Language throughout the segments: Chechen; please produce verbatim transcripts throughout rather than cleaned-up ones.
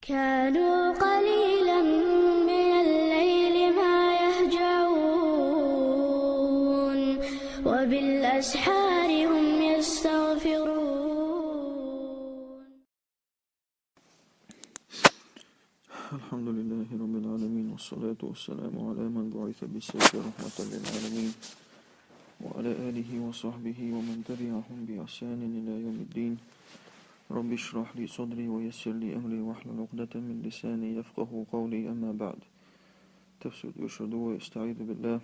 كانوا قليلا من الليل ما يهجعون، وبالأسحار هم يستغفرون. الحمد لله رب العالمين، والصلاة والسلام على من بعث بالسيف رحمة للعالمين، وعلى آله وصحبه ومن تبعهم بإحسان إلى يوم الدين. رب اشرح لي صدري ويسر لي أمري واحلل عقدة من لساني يفقه قولي، أما بعد. Тафсир дешар ду вай, أستعيذ بالله.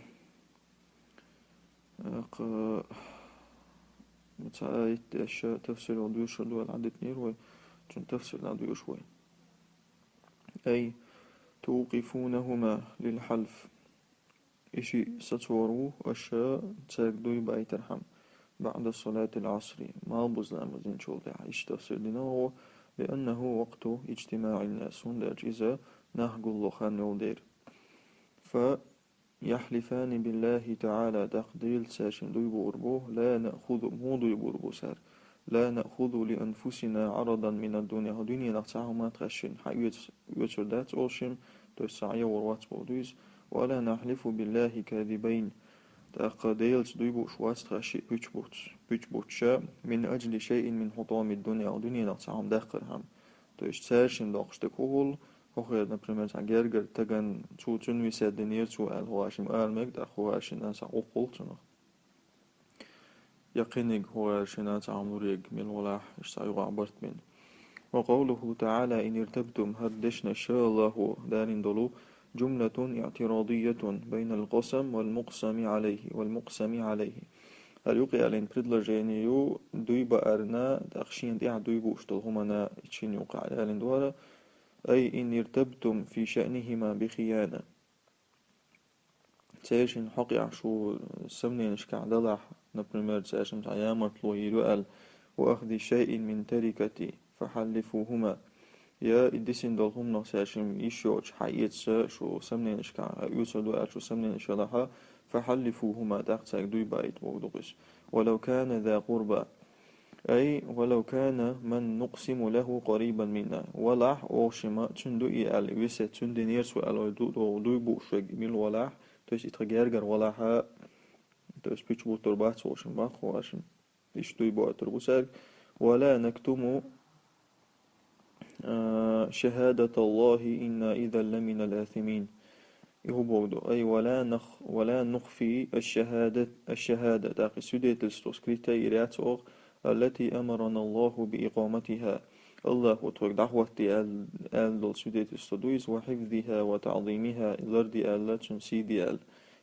Акъ, цхьа аят аша тафсир дешар ду аьнна дитнир вай, цун тафсир деш вай. أي توقفونهما للحلف. Иши сацор ву аша цаьрга дуй байтархьама, بعد صلاة العصر, малбуза ламаз динчул тӀехьа. Иштта тафсир дина вай, لأنه وقت اجتماع الناس, хӀунда аьлча иза нах гулло хан йолу дера. فيحلفان بالله تعالى, тӀаккха Делаца шин дуй буур бу, لا نأخذ, муха дуй буур бу цара, لا نأخذ لأنفسنا عرضا من الدنيا, хӀокху дуьненах цхьа хӀума тхаьш шин хьаоьцур дац олу шин, то есть цхьа Ӏехор вац боху дуьйцу, ولا نحلف بالله كاذبين, тӀаккха Делаца дуй бууш вац тхаьш шиъ пуьч буц, пуьч буц ша, من أجل شيء من حطام الدنيا, хӀокху дуьненах цхьа хӀума даккхархьама. То есть цара шин доккхуш дерг хӀун хуьлу, хӀокхуьнан, например, цхьа гергара тагана цо цуьнан весет динера цо аьлла, хӀокху шин ара мега, тӀаккха хӀокху шин сан укх хуьлу цунах. Я кхиниг хӀокху шина цхьа хӀума лур ерг мила валахь, иштта цхьа юкъахь барт бина. وقوله تعالى: إن ارتبتم, хӀара дешнаш, ша Аллахо далийна долу, جملة اعتراضية بين القسم والمقسم عليه، والمقسم عليه. ХӀара юкъа ялийна предложени ю дуй баарна, тӀаккха шена тӀехь дуй бууш долу хӀуманна, и шина юкъа ялийна ду хӀара, أي إن ارتبتم في شأنهما بخيانة. Церан шин хьокъехь шу сомненешкахь далахь, например, церан шин цхьа ямартло йийр ю аьлла, وأخذ شيء من التركة فحلفوهما. Я и дисина долу хӀуманах церан шин йиш йоцуш хьаэца шу сомненешкахь, оьцур ду аьлла шу сомненаш ялахь, فحلفوهما, тӀаккха цаьрга дуй баийта боху ду иза. ولو كان ذا قربى. أي ولو كان من نقسم له قريبا منا. Валахь, оха шима, цуьнан ду и аьлла, весет цуьнан динера цо аьлла, ду, ду, дуй бууш верг мила валахь, то есть и тхан гергара валахь, то есть пуьч буттур бац оха шима, баккха оха шима. Иштта дуй бойтур бу цаьрга. ولا نكتم, а, شهادة الله إنا إذا لمن الآثمين. И хӀун боху ду? أي ولا نخ-، ولا نخفي الشهادة، الشهادة, тӀаккха и свидетельство скрытое йийр яц оха, التي أمرنا الله بإقامتها. Аллахо тхоьга дӀахӀоттае аьлла, аьлла долу свидетельство ду иза, وحفظها وتعظيمها, и ларде аьлла, цуьнан сий де аьлла.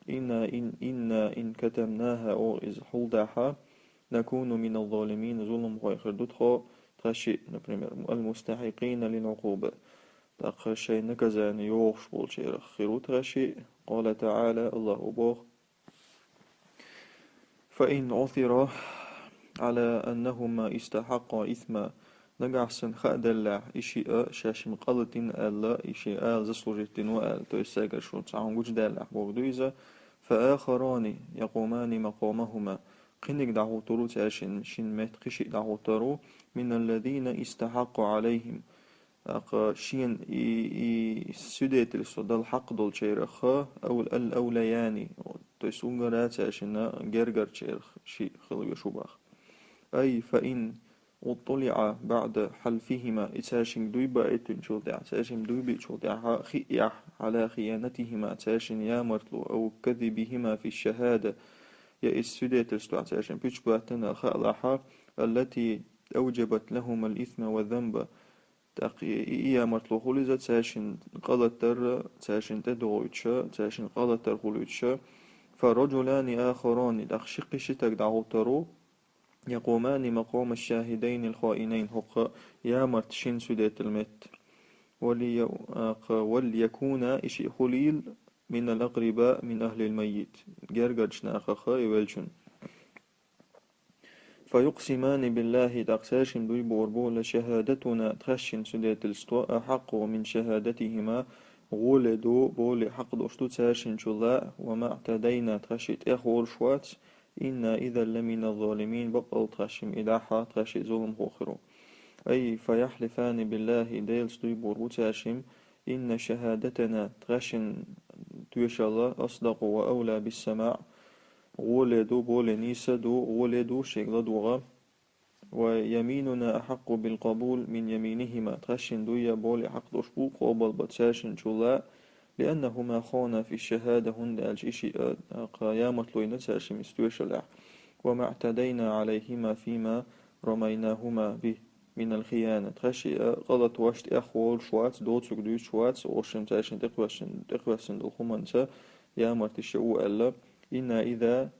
إنا إن، إنا إن كتمناها, оха иза хьулдахь, نكون من الظالمين, зуламхой хир ду тхо, тхаьш шиъ, например, المستحقين للعقوبة. ТӀаккха шайн наказание йохуш болчарах хир ву тхаьш шиъ. قال تعالى, Аллахо боху: فإن عثر على أنهما استحقا إثما. Нагахь санна хаа деллехь, и шиъ шаьш шимма къа латийна аьлла, и шиъ ала заслужить дина ву аьлла, то есть цаьргара шуна цхьа хӀума гучудаьллехь боху ду иза, فآخران يقومان مقامهما. Кхиниг дӀахӀуттур ву цаьршинна, шин метта кхин шиъ дӀахӀуттур ву, من الذين استحق عليهم. ТӀаккха шена и, и свидетельство дала хьакъ долчарах, أو الأوليان, то есть уггара цаьршинна гергарчарах шиъ хила везаш ву боху. أي فإن اطلع بعد حلفهما, и цаьршинга дуй баийтинчул тӀаьхьа, цаьршинна дуй биъчул тӀаьхьа хиъ яхь, على خيانتهما, цаьршинна ямартло, أو كذبهما في الشهادة, я иза свидетельство цаьршинна пуьч баттана хаалахь, التي أوجبت لهما الإثم والذنب. ТӀаккха и, и, и ямартло хуьлу иза цаьршинна къа латар, цаьршинна тӀедогӀуьйтуш, цаьршинна къа латар хуьлуьйтуш, فرجلان آخران, тӀаккха ши кхин ши стаг дӀахӀуттур ву, يقومان مقام الشاهدين الخائنين, хӀокху ямарта шин свидетель метта. ولي-, а, кха, وليكونا, и шиъ хуьлийла, من الأقرباء من أهل الميت, гергарчу нахах и веллачун. فيقسمان بالله, тӀаккха цаьршимма дуй буур бу, لشهادتنا, тхаьш шин свидетельство, أحق من شهادتهما, гӀоле ду, боле хьакъ долуш ду цаьршинчул а, وما اعتدينا, тхаьш шиъ тӀехуьлуш вац, إنا إذا لمن الظالمين, баккъалла тхаьш шимма и дахьа, тхаьш шиъ зуламхо хир ву. أي فيحلفان بالله, Делаца дуй бур бу цаьршимма, إن شهادتنا, тхаьшин тоьшалла, أصدق وأولى بالسماع, гӀоле ду, более нийса ду, гӀоле ду шега ладугӀа. ويميننا أحق بالقبول من يمينهما, тхаьшин дуй а более хьакъ долуш бу къобал бан цаьршинчул, لأنهما خانا في الشهادة, хӀунда аьлча и шиъ а, а, кха ямартло йина цаьршимма тоьшаллехь. وما اعتدينا عليهما فيما رميناهما به من الخيانة. Тхаьш а гӀалаташ тӀехволуш вац, доцург дуьйцуш вац, оха шимма цаьршинна тӀекхоьссина, тӀекхоьссина долу хӀуманца ямарт иштта ву аьлла. إنا إذا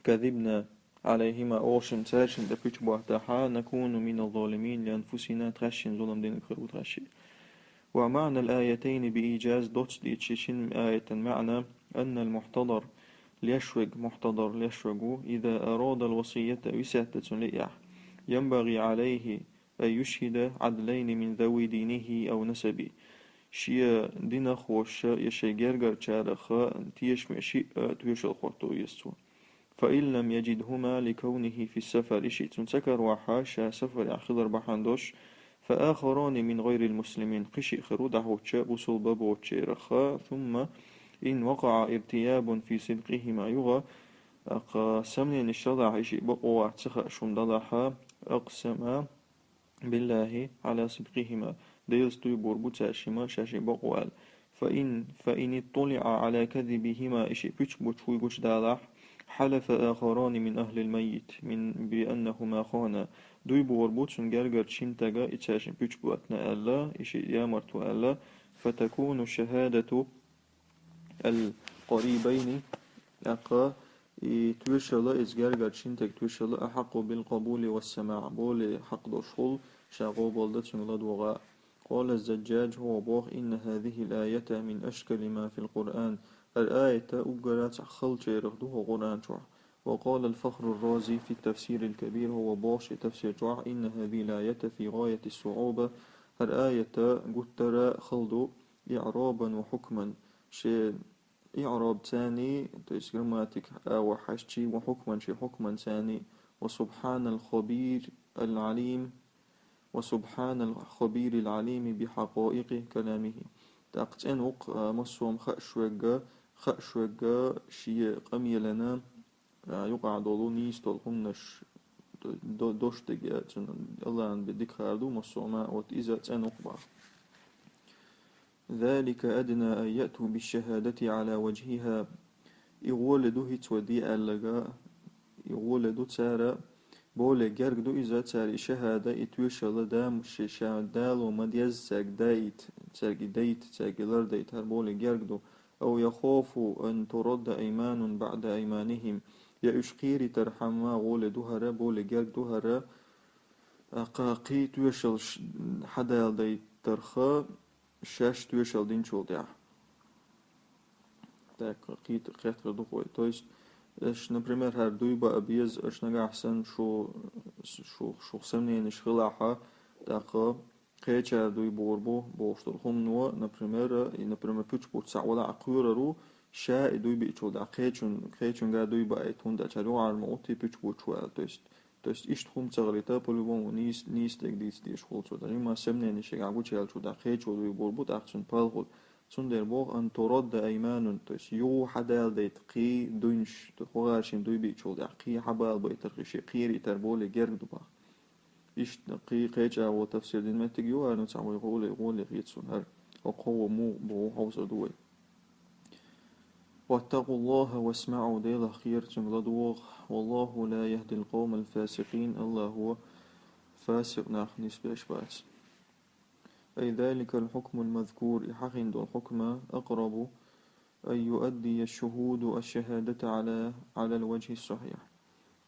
كذبنا عليهما, оха шимма цаьршинна тӀе пуьчу баттахь, نكون من الظالمين لأنفسنا, тхаьшшинна зулам динарг хир ву тхаьш а. ومعنى الآيتين بإيجاز, доцца дийцича шин аятан маьӀна, أن المحتضر, леш верг, мухьтадар леш верг ву, إذا أراد الوصية, весет дан цунна лиъехь, ينبغي عليه أن يشهد عدلين من ذوي دينه أو نسبه. Шен динах волуш я шен гергарчарах тешаме шиъ а тоьшалла хӀотто еза цо. فإن لم يجدهما لكونه في السفر, и шиъ цунна ца каравахь, ша сафарехь хилар бахьана долуш, فآخران من غير المسلمين, кхин шиъ хир ву дӀахӀуттуш бусалба боцучарах, ثم إن وقع ارتياب في صدقهما, юха, кха, сомненеш далахь, и шиъ бакъо вац ца хууш хӀума далахь, أقسما بالله على صدقهما, Делаца дуй бур бу цаьршимма шаьш а бакъо аьлла. فإن، فإن اطلع على كذبهما, и шиъ пуьчу бучу вуй гучудалахь, حلف آخران من أهل الميت من، بأنهما خانا, дуй бур бу цуьнан гергарчу шина стага и цаьршимма пуьчу баттана аьлла, и шиъ ямарт ву аьлла, فتكون شهادة القريبين, тӀаккха и тоьшалла, иза гергарчу шина стеган тоьшалла, أحق بالقبول والسماع, более хьакъ долуш хуьлу ша къобал дан цуьнга ладогӀа. قال الزجاج, хӀокхо боху: إن هذه الآية من أشكل ما في القرآن. ХӀара аят уггар а цхьа халачарах ду хӀокху Къуръан чохь. وقال الفخر الرازي في التفسير الكبير, хӀокхо боху шен тафсир чохь: إن هذه الآية في غاية الصعوبة. ХӀара аят гуттар а хала ду, إعرابا وحكما, шен иъраб царний, то есть грамматика агӀор хьаьжчий, وحكما, шен хьукман царний, وسبحان الخبير العليم، وسبحان الخبير العليم بحقائق كلامه. ТӀаккха цӀена ву-кх, а, массо а хууш верг, хууш верг шен къамелана, а, юкъахь долу нийса долу хӀуманаш, до-, дош дерг, а, цуьнан Аллахьан бен дика хаар ду массо а, вот иза цӀена ву-кх боху. ذلك أدنى أن يأتوا بالشهادة على وجهها. И гӀоле ду хӀинца вай де аьлларг, и гӀоле ду цара, более герга ду иза, цара и шахӀада, и тоьшалла да, ши-, ша дало ма-дезза цаьрга даийта, цаьрга и дайта, цаьрга и лардайта, хӀара более герга ду. أو يخافوا أن ترد أيمان بعد أيمانهم. Я уьш кхерийтархьама гӀоле ду хӀара, более герга ду хӀара, а, кха-, кхин тоьшаллаш хьадаладайтарх, шаьш тоьшалла динчул тӀаьхьа. Так, кхин-, кхетар ду-кх вай. То есть, аша, например, хӀара дуй баа беза, аша нагахь санна шу, шу, шух сомненеш хилахь, тӀаккха кхечара дуй буур бу бохуш долу хӀумано, например, и, например, пуьчу бутт схьа валахь а кхоьрур ву, ша и дуй биъчул тӀаьхьа кхечун-, кхечуьнга дуй баийта, хӀунда аьлча хӀара юкъара ма гӀуттий пуьчу бутт ву аьлла. То есть, То есть иштта хӀума ца хилийта, по-любому нийс-, нийса дерг дийца дезаш хуьлу цо. Амма сомненеш шегахь гучуяьллачул тӀаьхьа кхечо дуй буур бу, тӀаккха цунна пал хуьлу. Цундела боху: أن ترد أيمان, то есть юха хьадаладайта кхин дуйнаш, то есть хӀокхара шимма дуй биъчул тӀаьхьа кхин хьабалабайтарх и шиъ кхерийтар более герга ду боху. Иштта кхин кхечу агӀор тафсир дина меттиг ю, амма цхьа вай гӀоле, гӀоле хета суна хӀара. ХӀокхо муха боху хьовсур ду вай. واتقوا الله واسمعوا, Делах кхера, Цуьнга ладогӀа. والله لا يهدي القوم الفاسقين, АллахӀо фасикъ нах нисбеш бац. أي ذلك الحكم المذكور, и хьахийна долу хьукма, أقرب أن يؤدي الشهود الشهادة على، على الوجه الصحيح.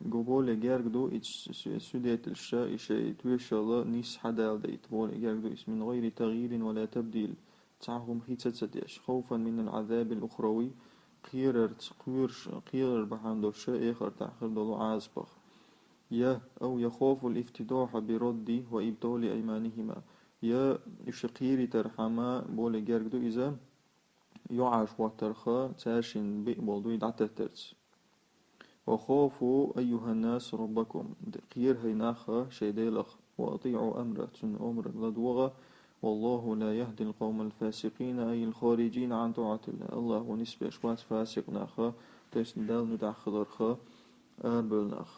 Гу более герга ду и с-, с-, свидетельша и шайн тоьшалла нийса хьадаладайта более герга ду иза, من غير تغيير ولا تبديل, цхьа хӀума хи ца, ца деш, خوفا من العذاب الأخروي, кхерарца, кхоьруш, кхерар бахьана долуш эхартахь хир долу Ӏазапах. Я, أو يخاف الافتضاح برد وإبطال أيمانهما. Я, уьш кхерийтархьама более герга ду иза, юкъахь хӀоттарх, цаьршинна биъ болу дуй дӀатеттарца. وخافوا أيها الناس ربكم, д-, кхера хӀай нах шайн Делах. وأطيعوا أمره, цун омра ладувгӀа. والله لا يهدي القوم الفاسقين أي الخارجين عن طاعة الله. АллахӀо нисбеш вац фасикъ нах, то есть Далла нудахьаларх арабевлла нах.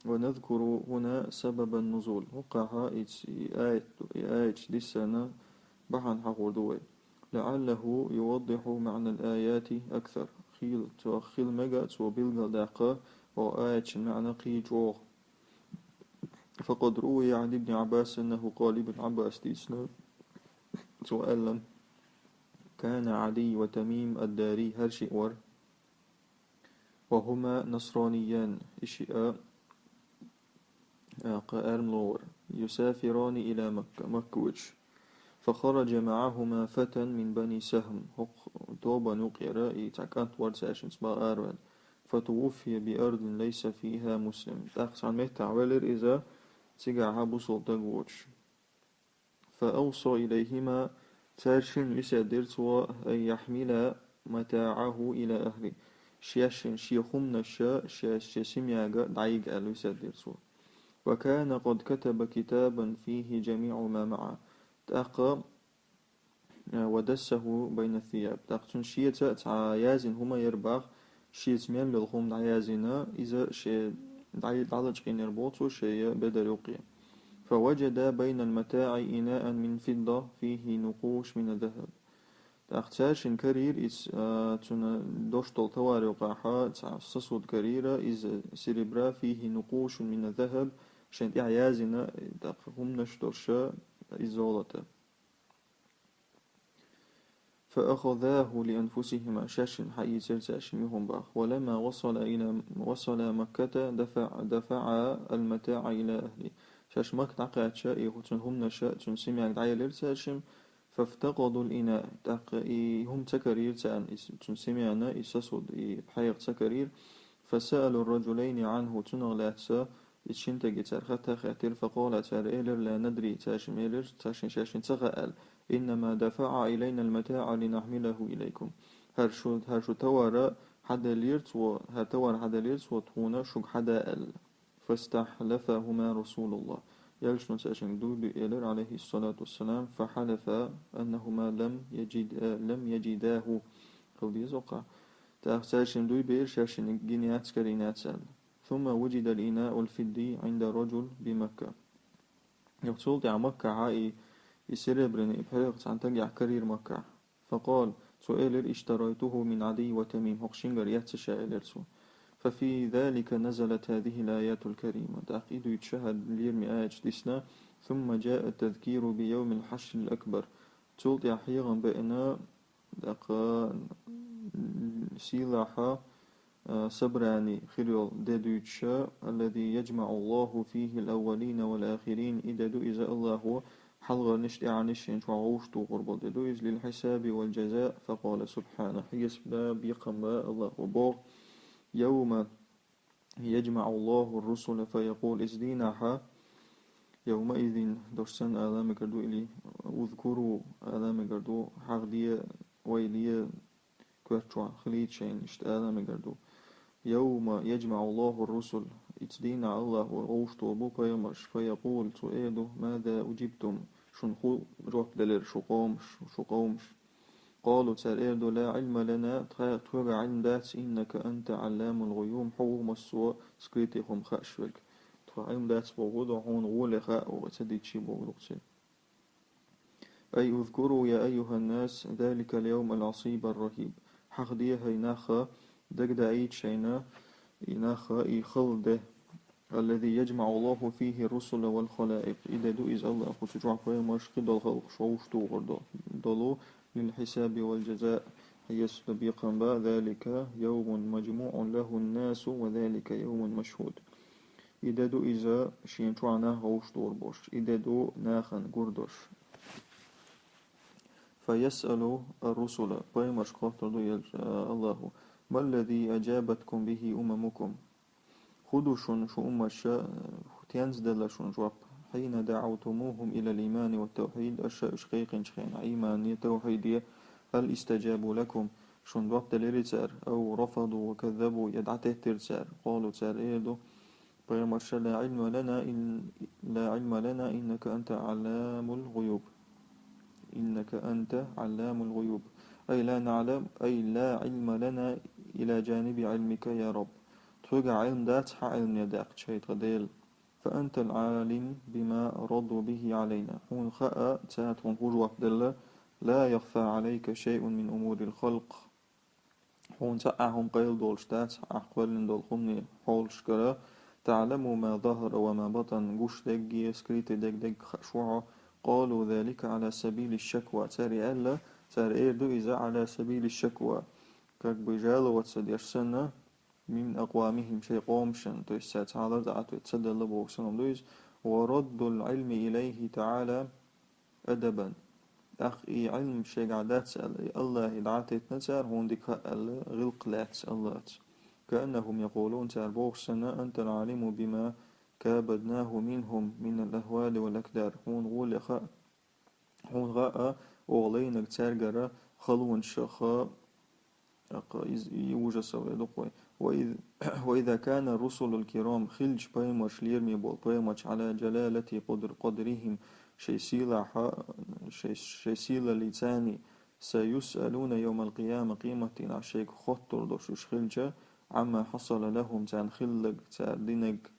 ونذكر هنا سبب النزول. ХӀокхахьа и ц-, и аят, и аяташ диссарна бахьан хьахор ду вай. لعله يوضح معنى الآيات أكثر. Хила, цо хила мега цо билгалдаккха оаха аяташин маӀан кхы чӀоагӀа. فقد روي عن ابن عباس أنه قال, Ибн Ӏаббаса дийцина, цо аьлла: كان عدي وتميم الداري, хӀара шиъ вар. وهما نصرانيان, и шиъ а, а, кхы армло вар. يسافران إلى مكة, Макка водаш. فخرج معهما فتى من بني سهم. ХӀокху тобанна юкъера и цхьа кӀант вар цаьршинца бакъ араваьлла. فتوفي بأرض ليس فيها مسلم. ТӀаккха цхьана меттехь велира иза, цигахьа бусалба стаг воцуш. فأوصى إليهما, цаьршинна весет дира цо, أن يحملا متاعه إلى أهله. Шаьшшинна шен хӀуманаш шен, шен семьяга дӀайига аьлла весет дира цо. وكان قد كتب كتابا فيه جميع ما معه. ТӀаккха, а, ودسه بين الثياب. ТӀаккха цуьнан шеца а цхьа яздина хӀума яра боху, шеца мел йолу хӀума дӀаяздина, иза шен дӀай-, дӀалачкъийнера боху цо шен бедар юккъе. فوجدا بين المتاع إناء من فضة فيه نقوش من الذهب. ТӀаккха цаьршинна карийра иза, а, цуьнан дош долу товар юкъахьа цхьа сосуд карийра, иза серебра, فيه نقوش من الذهب, шен тӀехь яздина, тӀаккха хӀуманаш долуш, иза золото. فأخذاه لأنفسهما, шаьшшинна хьаийцира цаьршинна юххе боху. ولما وصل إلى، وصلا مكة دفع، دفعا المتاع إلى أهله. Шаьш Макка дӀакхаьчча, и цуьнан хӀуманаш цуьнан семьяга дӀаелира цаьршимма. فافتقدوا الإناء, тӀаккха и хӀума ца карийра царна, и цуьнан семьяна и сосуд, и пхьегӀа ца карийра. فسألوا الرجلين عنه, цунах лаьцна и шина стаге цара хаттар хаьттира. فقالا, цара элира: لا ندري, цаьршимма элира, цаьршинна шаьшшинна ца хаьа аьлла. إنما دفعا إلينا المتاع لنحمله إليكم. ХӀара шу, хӀара шу товар хьаделлера цо, хӀара товар хьаделлера цо тхуна шуьга хьада аьлла. فاستحلفهما رسول الله. Элчано цаьршинга дуй бе элира, عليه الصلاة والسلام, فحلفا أنهما لم يجد، لم يجداه. Хила деза оккха. ТӀаккха цаьршимма дуй беира, шаьшшинна гина яц, карийна яц аьлла. ثم وجد الإناء الفضي عند رجل بمكة. Юха цул тӀаьхьа Маккахьа и, и серебряный, и пхьегӀа цхьана стагехь карийра Маккахь. فقال, цо элира: اشتريته من عدي وتميم, хӀокху шингара эцна ша, элира цо. ففي ذلك نزلت هذه الآية الكريمة. ТӀаккха и дуьйцуш хӀара лераме аяташ дисна: ثم جاء التذكير بيوم الحشر الأكبر. Цул тӀаьхьа хьехам беана, тӀаккха сийлахь, а, собрани хир йолу де дуьйцуш, الذي يجمع الله فيه الأولين والآخرين, и де ду иза АллахӀо хьалхарниш, тӀаьхьарниш шен чохь вовшах тухур болу де ду иза, للحساب والجزاء, فقال سبحانه, хьесап дан, бекхам бан АллахӀо боху: يوم يجمع الله الرسل فيقول, иза дийнахьа, يومئذ, дош санна ала мегар ду или, اذكروا ала мегар ду, хьахде, вай ле, коьрта чохь хилийта шайна, иштта ала мегар ду. يوم يجمع الله الرسل, иза дийнахь АллахӀо вовшах тухур бу пайхамарш, فيقول, цо эр ду: ماذا أجبتم, шуна хӀун жоп делира шу къомаш, шу къомаш? قالوا, цара эр ду: لا علم لنا, тха-, тхоьга Ӏилма дац, إنك أنت علام الغيوب, хьо ву массо а скрытый хӀума хууш верг. Тхоьга Ӏилма дац боху ду, хьуна гӀоле хаьа вай, ца дийцича боху ду цара. أي اذكروا يا أيها الناس ذلك اليوم العصيب الرهيب. Хьахде, хӀай нах, дагадаийта шайна и нах, и хала де, الذي يجمع الله فيه الرسل والخلائق. И де ду иза АллахӀо цу чохь пайхамарш, кхидолу халкъаш вовшах тухур до-, долу, للحساب والجزاء, хьесап дан, бекхам бан, ذلك يوم مجموع له الناس وذلك يوم مشهود. И де ду иза шен чохь нах вовшах тухур болуш. И де ду нахана гур долуш. فيسأل الرسل, пайхамаршка хоттур ду, э, АллахӀо: ما الذي أجابتكم به أممكم؟ ХӀун ду шуна, шун умматаша, э, тенца делла шуна жоп? حين دعوتموهم إلى الإيمان والتوحيد, аша уьш кхайкхинчу хенахь, иймане, тавхьиде, هل استجابوا لكم, шуна жоп делирий цара, أو رفضوا وكذبوا, я дӀатеттира цара? قالوا, цара эр ду: Пайхамарша: «لا علم لنا إن، لا علم لنا إنك أنت علام الغيوب. إنك أنت علام الغيوب. أي لا نعلم، أي لا علم لنا إلى جانب علمك يا رب». Тхоьга Ӏилма дац хьа Ӏилманна даьккхача, хӀай тха Дела. «فأنت العالم بما رضوا به علينا». Хьона хаьа цар тхона хӀун жоп делла: «لا يخفى عليك شيء من أمور الخلق». Хьона цхьа а хӀума къайла долуш дац, ахь кхоьллина долу хӀуманийн хьолашкара. «تعلم ما ظهر وما بطن», гуш дерриге, скрытый дерриге хаьа хьуна. «قالوا ذلك على سبيل الشكوى». Цара и аьлла, цара эр ду иза «على سبيل الشكوى». Как бы жаловаться деш санна, «من أقوامهم», шайн къомашна, то есть цара цхьа лартӀехь ответ ца делла боху санна ду иза. «ورد العلم إليه تعالى أدبا». ТӀаккха и Ӏилма шайгахь дац аьлла, и АллахӀе дӀатеттина цара хӀунда дика аьлла, гӀиллакх лаьцна АллахӀца. «كأنهم يقولون», цара бохуш санна: «أنت العالم بما كابدناه منهم من الأهوال والأكدار». Хьуна гӀоле хаьа, хьуна хаьа, оха лайнарг цаьргара халонашха, тӀаккха иза и ужасов ду-кх вай. «وإذ، وإذا كان الرسل الكرام», хиллачу пайхамарш, лераме болу пайхамарш, «على جلالة قدر، قدرهم», шайн сийлахь, шайн, шайн сийлаллица, «سيسألون يوم القيامة», къематдийнахь шайга хоттур долуш уьш хилча, «عما حصل لهم», царна хилларг, цара динарг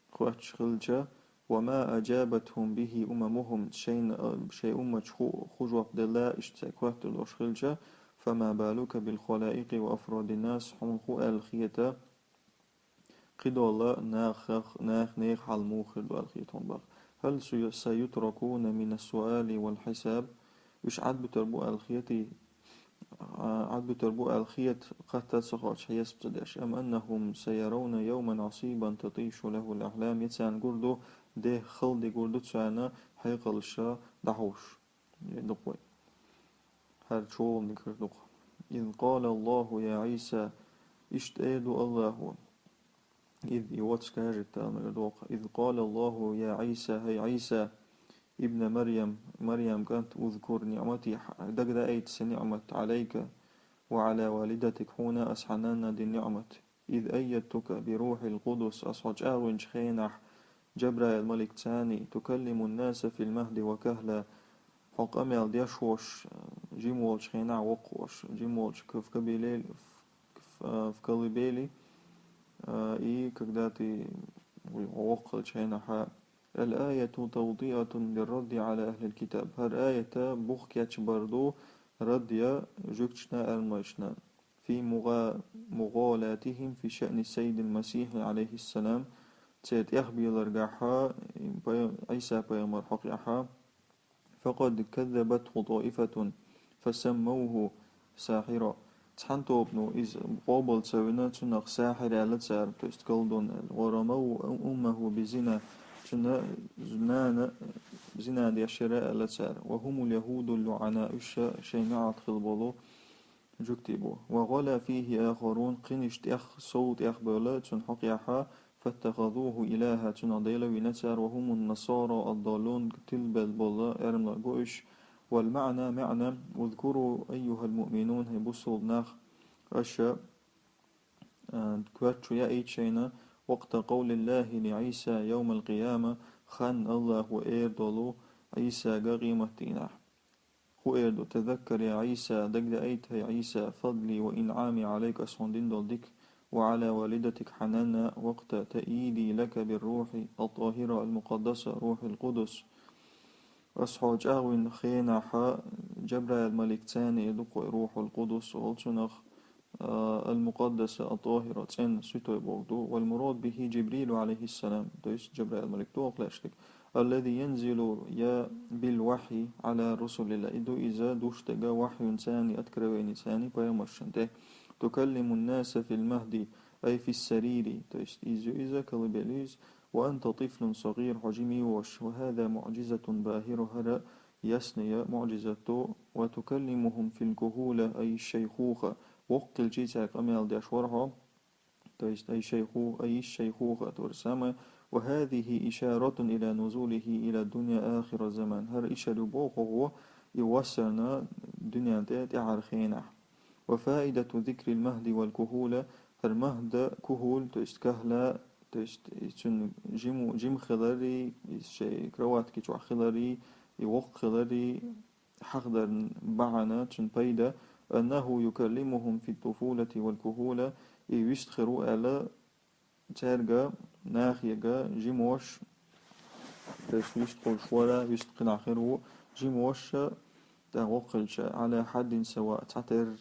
хоьттуш хилча, «وما أجابتهم به أممهم», шайна, шайн умматаш хӀу-, хӀун жоп делла иштта цаьрга хоьттур долуш хилча, «فما بالك بالخلائق وأفراد الناس», хьуна хӀун аьлла хета, кхидолу нахах, нах, нехан хьал муха хир ду аьлла хета хьуна боху. «هل سي-، سيتركون من السؤال والحساب», уьш Ӏадбуьтур бу аьлла хетий, а, Ӏадбуьтур бу аьлла хета, кхатта а ца хоттуш, хьесап ца деш. «أم أنهم سيرون يوما عصيبا تطيش له الأحلام». Я царна гур ду, де хала де гур ду царна, хьекхалш дӀахьуш. Ду-кх вай. ХӀара чӀогӀа дика хир ду-кх. «إذ قال الله يا عيسى», иштта эр ду АллахӀа. «إذ», и вот скажет, тӀаккха ма эр ду-кх. «إذ قال الله يا عيسى», хӀай Ӏийса, «ابن مريم», Марьям кӀант, «اذكر نعمتي», дагадаийта сан ниӀмат, «عليك وعلى والدتك», хьуна аса хьан нанна дина ниӀмат. «إذ أيدتك بروح القدس», аса хьо чӀагӀвинчу хенахь, Джабраил-маликца, «تكلم الناس في المهد وكهلا», хьо къамел деш волуш, жима волчу хенахь воккхуш, жима волчу в кабиле-, в, в, в колыбели, а, и когда ты воккхалчу хенахь. «الآية توطئة للرد على أهل الكتاب». ХӀара аят бух кечбар ду, рад ян жуьгташна, эрмалойшна. «في مغا-، مغالاتهم في شأن السيد المسيح عليه السلام». Церан тӀехбеларгахь, пай-, Ӏийса-пайхамар хьокъехь, «فقد كذبته طائفة فسموه ساحرا». Цхьана тобано иза къобал ца вина, цунах сахьир аьлла цара, то есть колдун аьлла. «ورموا أمه بزنا», цуьнан нана зина деш яра аьлла цара. «وهم اليهود اللعناء», уьш шайн неӀалт хилла болу жуьгтий бу. «وغلا فيه آخرون», кхин иштта тӀех-, сов тӀехбевлла цунна хьокъехь, «فاتخذوه إلها», цунах Дела вина цара, «وهم النصارى الضالون», тилбелла болу эрмалой бу уьш. «والمعنى», маьӀна: «اذكروا أيها المؤمنون», хӀай бусалба нах, аша, а, коьрта чу яийта шайна, «وقت قول الله لعيسى يوم القيامة», хан АллахӀа эр долу Ӏийсага къематдийнахь. ХӀун эр ду: «تذكر يا عيسى», дагадаийта, хӀай Ӏийса, «فضلي وإنعامي عليك», ас хьуна дина долу дика, «وعلى والدتك», хьан нанна, «وقت تأييدي لك بالروح الطاهرة المقدسة، روح القدس». Ас хьо чӀагӀвина хенахь, Джабраил-маликца, эр ду-кх вай, «روح القدس» олу цунах, а, «المقدسة الطاهرة», цӀена, святой боху ду, «والمراد به جبريل عليه السلام», то есть Джабраил-малик ду хӀокху лаьшниг, «الذي ينزل يا بالوحي على رسل الله». И ду иза душ дерг вахьйунца, откровеница пайхамаршна тӀе. «تكلم الناس في المهد», أي في السرير, то есть иза ю иза, колыбель ю иза, «وأنت طفل صغير», хьо жима ву волуш, «وهذا معجزة باهرة», хӀара ясни я, муӀжизат ду, «وتكلمهم في الكهولة», أي الشيخوخة, воккха хилча цаьрга къамел деш вара хьо, то есть, ай шайху-, ай шайхуха, то же самое. «وهذه إشارة إلى نزوله إلى الدنيا آخر الزمان». ХӀара ишара ю боху хӀокхо, и вассарна дуьнен тӀе тӀаьхьара хенахь. «وفائدة ذكر المهد والكهولة». ХӀара махда, кухула, то есть кахла, То есть, и цун жим, жим хилари, и шей кроватки чохь хилари, и воккха хилари, хьахдарна бахьана цун пайда, أنه يكلمهم في الطفولة والكهولة, и вист хир ву аьлла, цаьрга, нахега, жимош, то есть вист хуьлуш вара, вист кхинахь хир ву, жимоша, тӀаккха воккха хилча, على حد سواء, цхьатерра,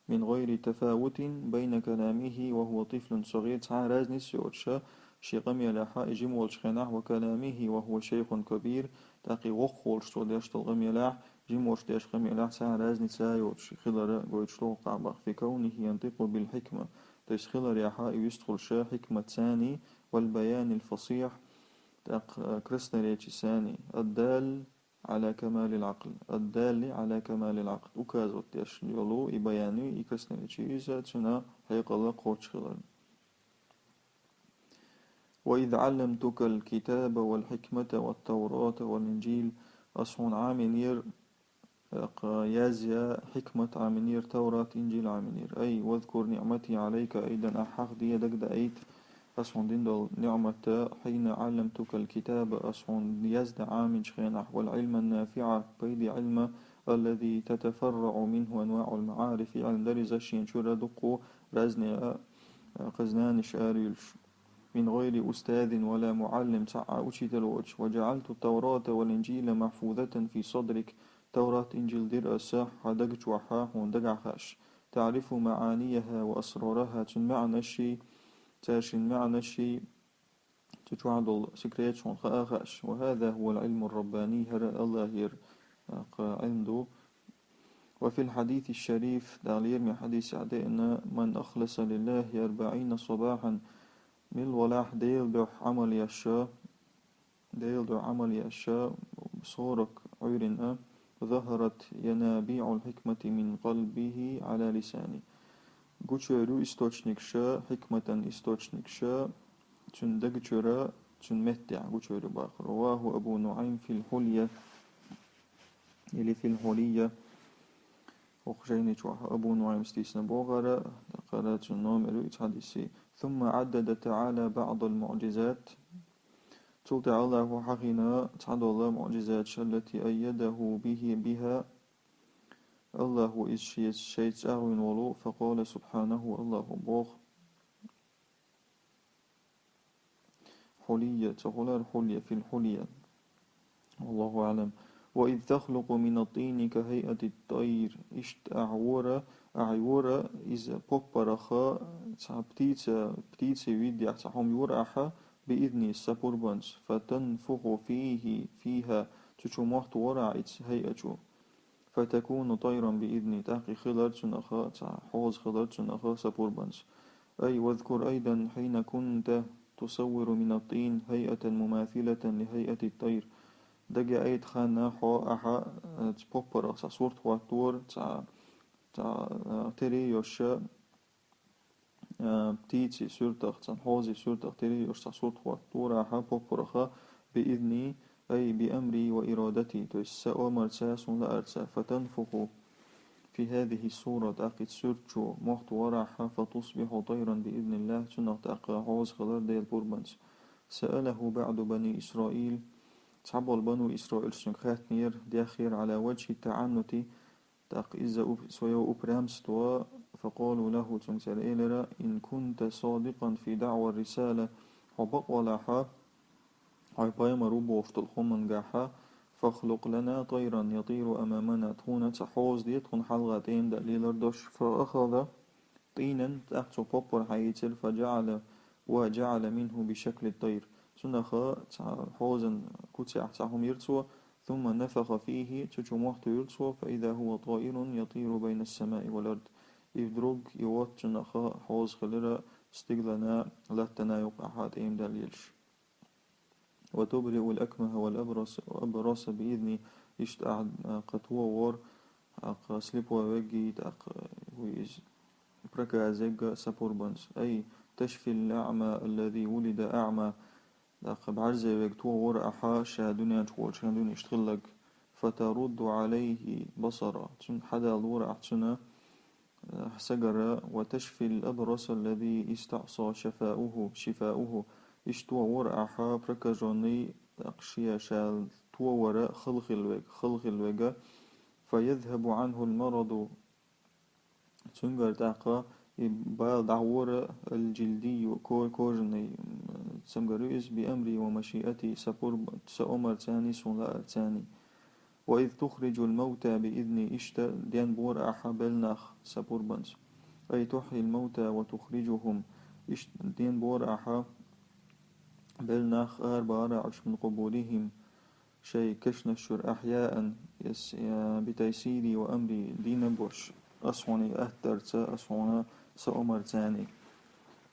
من غير تفاوت بين كلامه وهو طفل صغير, цхьа а разница йоцуша, шен къамелехьа, и жима волчу хенахь, وكلامه وهو شيخ كبير, тӀаккха и воккха волуш цо деш долу къамелехь, жимош деш къамелехь, цхьа а разница а йоцуш, хилара гойтуш долу къамах, في كونه ينطق بالحكمة, то есть хиларехьа и вист хуьлуша хьикматцани, والبيان الفصيح, тӀаккха красноречицани, الدال على كمال العقل، الدال على كمال العقل, указывать деш йолу и баяни, и красноречие иза цуьнан хьекъал кхоччуш хиларна. وإذ علمتك الكتاب والحكمة والتوراة والإنجيل, ас хьуна Ӏамийнера, тӀаккха язъян хьикмат Ӏамийнера, Таврат, Инжил Ӏамийнера. أي واذكر نعمتي عليك أيضا, ахь хьах де дагадаийта ас хьуна дина долу ниӀмат, حين علمتك الكتاب, ас хьуна яздан Ӏамийнчу хенахь, والعلم النافع, пайде Ӏилма, الذي تتفرع منه أنواع المعارف, Ӏилма дара иза шена чуьра дуккха разные, а, кхазнаниш ара юьллуш. من غير أستاذ ولا معلم, цхьа а учитель воцуш. وجعلت التوراة والإنجيل محفوظة في صدرك, Таврат, Инжил дира аса хьан даг чохьа, хьуна дагахь хаьаш. تعرف معانيها وأسرارها, цуьнан маьӀнашший, цаьршиннан маьӀнашший, цу чохь долу секреташ хьуна хаа хаьаш. وهذا هو العلم الرباني, хӀара АллахӀера, а, кха Ӏилма ду. وفي الحديث الشريف, Дала лераме хьадисехь деана, من أخلص لله أربعين صباحا, мила валахь Делан дуьхьа Ӏамал еш, Делан дуьхьа Ӏамал еш, сорок Ӏуьйранна, ظهرت ينابيع الحكمة من قلبه على لسانه. Гучуьйр ю источникаш, хьикматан источникаш, цуьнан даг чуьра, цуьнан меттехь гучуьйр ю боху. رواه أبو نعيم في الحلية, или في الحلية. ХӀокху жайни чохь Абу НуӀаймас дийцина боху хӀара, хӀара цуьнан номер ю и хьадиси. ثم عدد تعالى بعض المعجزات. Цул тӀаьхьа АллахӀа хьахийна цхьадолу муӀжизаташ, التي أيده به، بها، АллахӀа иза шеца, шайца чӀагӀвина волу, فقال سبحانه, АллахӀа боху. Хьулийя, ца хуьлура хьулийя, في الحلية. والله أعلم. وإذ تخلق من الطين كهيئة الطير. Иштта ахь йора, ахь йора иза поппарах цхьа птица, птици видехь цхьа хӀума йора ахь, بإذني, сан пурбанца, فتنفخ فيه، فيها, цу чу мотт вора ахь иза, هيئة чу. فتكون طيرا بإذني, тӀаккха и хилар цунах, цхьа хьоза хилар цунах сан пурбанца. أي واذكر أيضا حين كنت تصور من الطين هيئة مماثلة لهيئة الطير. Дагеайта ханна хьо ахьа, э, цу поппарах цхьа сурт хӀоттора, цхьа, цхьа, э, тери йоша, э, птици суьртах, цхьана хьозий суьртах тери йоша цхьа сурт хӀоттора ахьа поппарах, بإذني، أي بأمري وإرادتي, то есть сан омарца, суна лаарца, فتنفخ في هذه الصورة, тӀаккха и суьрта чу мотт вора ахьа, فتصبح طيرا بإذن الله, цунах тӀаккха хьоза хилар Делан пурбанца. سأله بعض بني إسرائيل, цхьаболу бану Исраилаш цуьнга хаьттинера, даьхнера, على وجه التعنت, тӀаккха иза уп-, своё упрямство, فقالوا له, цуьнга цара элира, إن كنت صادقا في دعوى الرسالة, хьо бакъволахь, хьо пайхамар ву бохуш долу хӀумангахь, فاخلق لنا طيرا يطير أمامنا, тхуна цхьа хьоза де, тхуна хьалха тӀеман даа лелар долуш, فأخذ طينا, тӀаккха цо поппар хьаийцира, فجعل، وجعل منه بشكل الطير. Цунах цхьа хьозан куцехь цхьа хӀума йира цо, ثم نفخ فيه, цу чу мотт вуьйра цо, فإذا هو طائر يطير بين السماء والأرض. И вдруг, и вот цунах хьоза хилира стигалана, латтана юккъехьа тӀеман даа лелаш. وتبرئ الأكمه والأبرص، والأبرص بإذني, иштта ахьа, а, кхин товор, а, кхин слепой вегий, тӀаккха вуй иза проказа егга сан пурбанца. أي تشفي الأعمى الذي ولد أعمى, тӀаккха бӀарзе вега товор ахьа ша дуьнен чу волчу хенахь дуьйна иштта хилларг. فترد عليه بصره, цунна хьадалора ахьа цунна, э, сагара, وتشفي الأبرص الذي استعصى شفاؤه، شفاؤه, иштта вора ахьа прокаженный, тӀаккха шен ша товара хала хилла вега, хала хилла вега, فيذهب عنه المرض, цуьнгара тӀаккха и бала дӀагӀора, الجلدي, ко-, кожаный, м, цамгар ю иза, بأمري ومشيئتي, сан пур-, сан омарцани, суна лаарцани. وإذ تخرج الموتى بإذني, иштта денбора ахьа белла нах сан пурбанца. أي تحيي الموتى وتخرجهم, иштта денбора ахьа белла нах арабахьара уьш, من قبورهم, шайн кешнаш чуьра, أحياء, эс, э, بتيسيري وأمري, дийна а бош, ас хьуна и атта дарца, ас хьуна сан омарцани.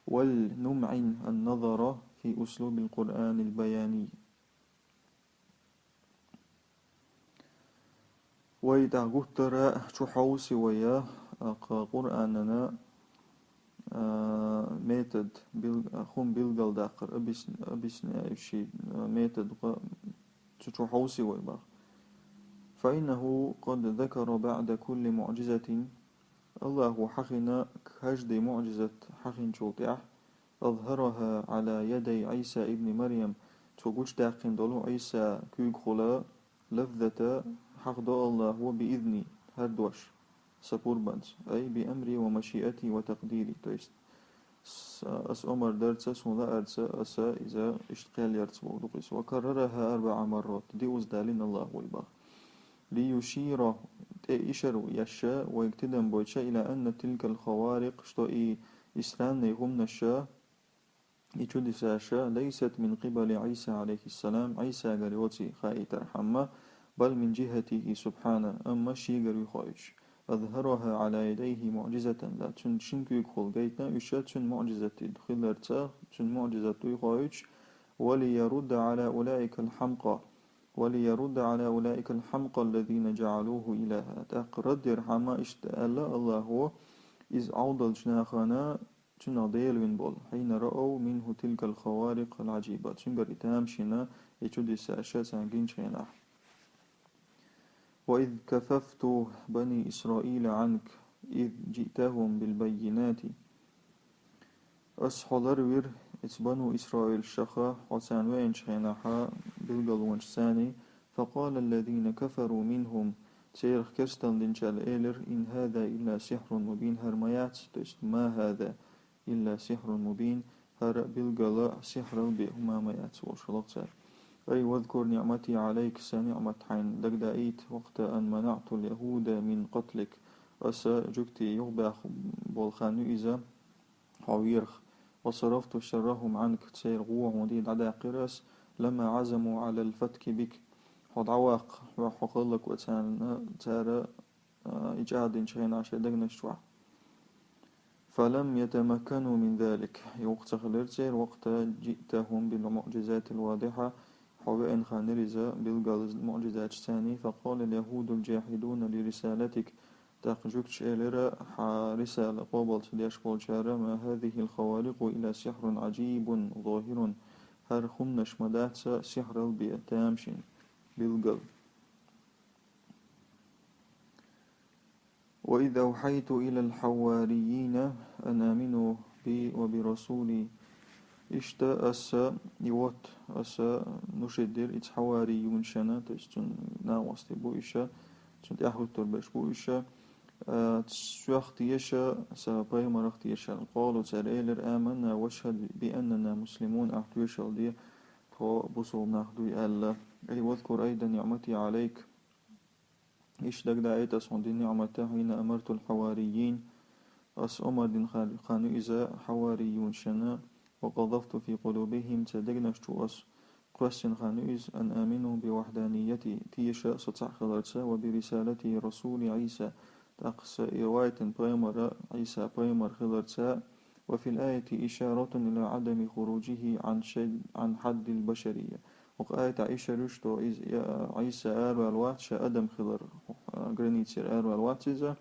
ولنمعن النظر في أسلوب القرآن البياني. Вай тӀаккха гуттара а чу хьовсий вай, а, кху Къуръанана, а, метод, бил-, а, хӀума билгалдаккхар, объяс-, объясняющий, а, метод, кху-, цу чу хьовсий вай бах. فإنه قد ذكر بعد كل معجزة, АллахӀа хьахийна каждый муӀжизат хьахийначул тӀехьа, أظهرها على يدي عيسى ابن مريم, цо гучадаьккхина долу Ӏийса куьйгахула лафзата хьахадо АллахӀа, بإذني, хӀара дош, сан пурбанца, أي بأمري ومشيئتي وتقديري, то есть с-, ас омар дарца, суна лаарца, аса иза иштта кхел ярца боху дукха иза. وكررها أربع مرات, диъаза далийна АллахӀа вай бах. ليشير, тӀе ишар еш, вайга тидам бойтуш, إلى أن تلك الخوارق, что и, и странный хӀуманаш, и чудесаш, ليست من قبل عيسى عليه السلام, Ӏийсагара йоций хаийтархьама, بل من جهته سبحانه, амма шегара ю хоуьйтуш. أظهرها على يديه معجزة له, цуьнан шина куьйгахула гайтина уьш цуьнан муӀжизат хиларца, цуьнан муӀжизат ю хоуьйтуш, وليرد على أولئك الحمقى, وليرد على أولئك الحمقى الذين جعلوه إلها. ТӀаккха рад ярхьама иштта аьлла АллахӀа, иза Ӏовдалчу нахана, цуьнах Дела вина болу, حين رأوا منه تلك الخوارق العجيبة, цуьнгара и тамашийна, и чудесаш царна гинчу хенахь. وإذ كففت بني إسرائيل عنك إذ جئتهم بالبينات. Ас хьо ларвира оцу бану Исраилшах, хьо царна веанчу хенахь билгалонашцаний, فقال الذين كفروا منهم, церах керстанал динчарна элира: إن هذا إلا سحر مبين, хӀара ма яц, то есть ما هذا إلا سحر مبين, хӀара билггала сихьрал бен хӀума ма яц, олуш хилла цара. أي واذكر نعمتي عليك, сан ниӀмат хьайна дагадаийта, وقت أن منعت اليهود من قتلك, аса жуьгтий юхабаьхна болу хан ю иза хьо верах, وصرفت شرهم عنك, церан гӀо хьуна дӀадаккхира ас, لما عزموا على الفتك بك, хьо дӀаваккха, хьо хӀаллакван царна, цара, а, и чӀагӀдинчу хенахь шайн дегнаш чохь. فلم يتمكنوا من ذلك, юха ца хилира церан, وقت جئتهم بالمعجزات الواضحة, хьо веана хан йира иза билггал муӀжизаташцаний, فقال اليهود الجاحدون لرسالتك, тӀаккха жуьгташа элира, хьан рисала къобал ца деш болчара: ما هذه الخوارق إلا سحر عجيب ظاهر, хӀара хӀуманаш ма дац сихьрал бен тамашийна билггал. وإذ أوحيت إلى الحواريين أن آمنوا بي وبرسولي. Иштта аса, и вот, аса нушид дира иза хьаварийюнашна, то есть цуьнан накъостий бу иша, цуьнан тӀаьхьахӀуьттур берш бу иша, а, соьх теша, сан пайхамарах теша. قالوا, цара элира: آمنا واشهد بأننا مسلمون, ахь тоьшалла де, тхо бусалба нах дуй аьлла. أي واذكر أيضا نعمتي عليك. Иштта дагадаийта ас хьуна дина ниӀмат, حين أمرت الحواريين, ас омар дина хан, хан ю иза хьаварийюнашна, وقذفت في قلوبهم, церан дегнаш чу ас кхоьссина хан ю иза, أن آمنوا بوحدانيتي, теша со цхьаъ хиларца, وبرسالتي رسولي عيسى, тӀаккха сан и вайтина пайхамар Ӏийса пайхамар хиларца, وفي الآية إشارة إلى عدم خروجه عن شيء، عن حد البشرية. ХӀокху аятехь ишар ю, что иза, я, Ӏийса араваьлла вац, ша адам хилар, а, границера араваьлла вац иза,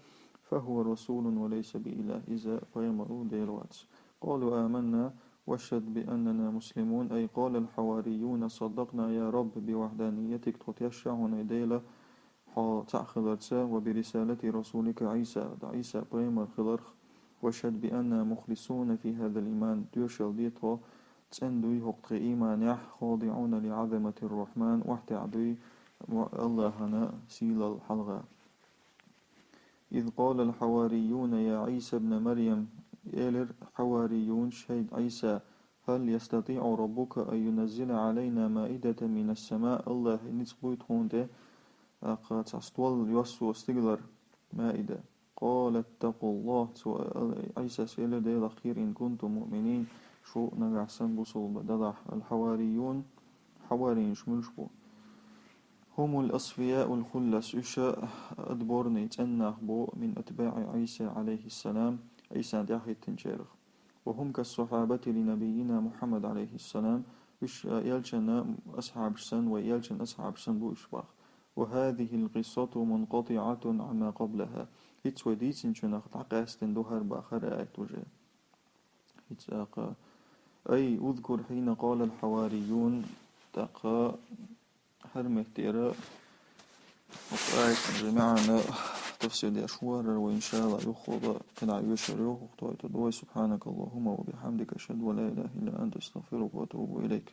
فهو رسول وليس بإله, иза пайхамар ву, Дела вац. قالوا آمنا واشهد بأننا مسلمون، أي قال الحواريون: صدقنا يا رب بوحدانيتك, тхо тешна хьуна, ай Дела, хьо цхьаъ хиларца, وبرسالة رسولك عيسى, Ӏийса пайхамар хиларх, واشهد بأننا مخلصون في هذا الإيمان, тоьшалла де тхо цӀена дуй хӀокху тхайн ийманехь, خاضعون لعظمة الرحمن, охьатаьӀна дуй Аллахьан сийлалла хьалха. إذ قال الحواريون يا عيسى ابن مريم, элира хьаварийунаш: хӀай Ӏийса, هل يستطيع ربك أن ينزل علينا مائدة من السماء, Аллахьан ницкъ буй тхуна тӀе, тӀаккха цхьа стол йоссо стигалара, маида. قال اتقوا الله, цо, Ӏийсас элира Делах кхера: إن كنتم مؤمنين, шу нагахь санна бусалба далахь. Аль-хьаварийюн, хьаварийюнаш муьлш бу? هم الأصفياء الخلص, уьш отборный цӀена нах бу, من أتباع عيسى عليه السلام, Ӏийсан тӀаьхьахӀиттинчарах. وهم كالصحابة لنبينا محمد عليه السلام, уьш, а, элчан асхьабаш санна, вай элчан асхьабаш санна бу уьш бах. وهذه القصة منقطعة عما قبلها. ХӀинца вай дийцинчунах дӀакъаьстина ду хӀара бах, хӀара аят уже. ХӀинца акха. أي اذكر حين قال الحواريون, тӀаккха хӀара меттера хӀокху аятан маьӀна тафсир деш ву хӀара вай, иншаАллахӀ, юххе кхидӀа оьшур ю, хӀокху тӀе тоьур ду вай. سبحانك اللهم وبحمدك، أشهد أن لا إله إلا أنت، أستغفرك وأتوب إليك.